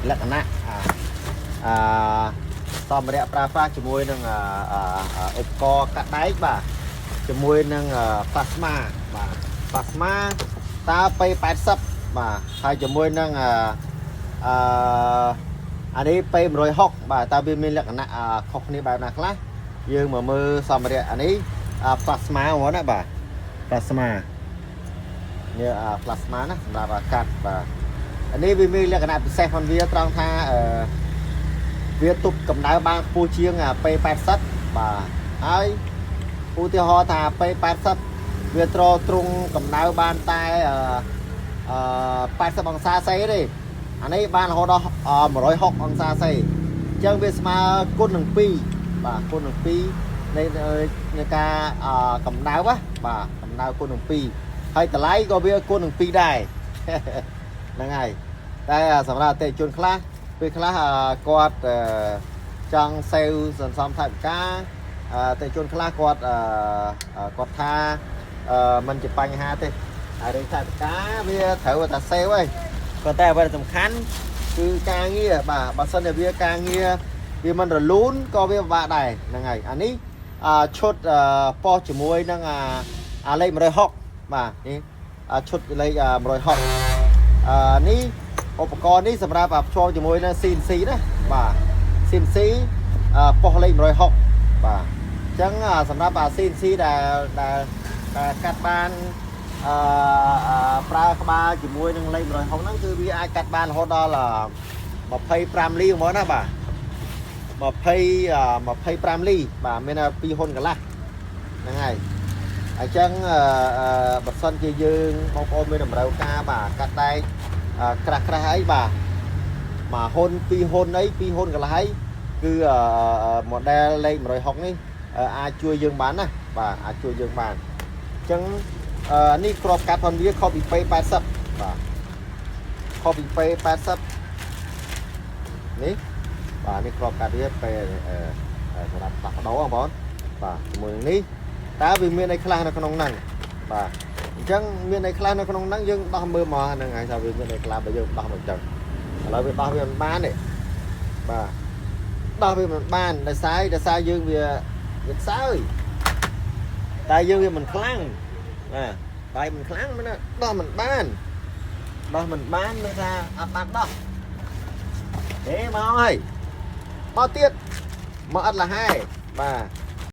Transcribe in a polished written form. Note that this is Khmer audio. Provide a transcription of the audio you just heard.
លក្ខណៈអាសម្ភារៈប្រើប្រាស់ជាមួយនឹងឧបករណ៍កាត់ដែកបាទជាមួយនឹង plasma បាទ plasma តើ P80 បាទហើយជាមួយនឹងអឺអានេះ P160 បាទតើវាមានលក្ខណៈខុសគ្នាបែបណាខ្លះយើងមកមើលសម្ភារៈអានេះ plasma ហ្មងណាបាទ plasma នេះ plasma ណាសម្រាប់កាត់បាទអានេះវាមានលក្ខណៈពិសេសផងវាត្រង់ថាអឺវាទប់កម្ដៅបានខ្ពស់ជាង P80 បាទហើយឧទាហរណ៍ថា P80 វាទ្រទ្រង់កម្ដៅបានតែអឺ80អង្សាសេទេអានេះបានរហូតដល់160អង្សាសេអញ្ចឹងវាស្មើគុណនឹង2បាទគុណនឹង2នៃការកម្ដៅណាបាទកម្ដៅគុណនឹង2ហើយតម្លៃក៏វាគុណនឹង2ដែរ ហ្នឹងហើយតែសម្រាប់អតិថិជនខ្លះពេលខ្លះគាត់ចង់សេវសន្សំថវិកាអតិថិជនខ្លះគាត់គាត់ថាมันជាបញ្ហាទេហើយរឿងថវិកាវាត្រូវតែសេវហើយប៉ុន្តែអ្វីដែលសំខាន់គឺការងារបាទបើសិនជាវាការងារវាមិនរលូនក៏វាពិបាកដែរហ្នឹងហើយអានេះឈុតប៉ុស្តិ៍ជាមួយនឹងអាលេខ160បាទនេះឈុតលេខ160អឺនេះឧបករណ៍នេះសម្រាប់ភ្ជាប់ជាមួយនឹង CNC ណាបាទ CNC ប៉ុស្តិ៍លេខ160បាទអញ្ចឹងសម្រាប់ CNC ដែលដែលដែលកាត់បានអឺប្រើក្បាលជាមួយនឹងលេខ160ហ្នឹងគឺវាអាចកាត់បានរហូតដល់25លីហ្មងណាបាទ20 25លីបាទមាន2ហ៊ុនកន្លះហ្នឹងហើយអញ្ចឹងបើសិនជាយើងបងប្អូនមានតម្រូវការបាទកាត់ដែកក្រាស់ក្រាស់អីបាទមួយហ៊ុនពីរហ៊ុនអីពីរហ៊ុនកន្លះអីគឺ model លេខ160នេះអាចជួយយើងបានណាបាទអាចជួយយើងបានអញ្ចឹងនេះក្របកាត់ផងវាខុសពី P80 បាទខុសពី P80 នេះបាទនេះក្របកាត់វា P សម្រាប់ផ្លាស់ប្ដូរបងប្អូនបាទជាមួយនឹងនេះតើវាមានអីខ្លះនៅក្នុងហ្នឹងបាទអញ្ចឹងមានអីខ្លះនៅក្នុងហ្នឹងយើងដោះមើលមកហ្នឹងហើយថាវាមានអីខ្លះបើយើងដោះមកអញ្ចឹងឥឡូវវាដោះវាមិនបានទេបាទដោះវាមិនបានដោយសារយើងវាវាខ្សោយតែយើងវាមិនខ្លាំងបាទដៃមិនខ្លាំងមិនដោះមិនបានដោះមិនបានមានថាអត់បានដោះទេមកហើយមកទៀតមកអត់លហែបាទ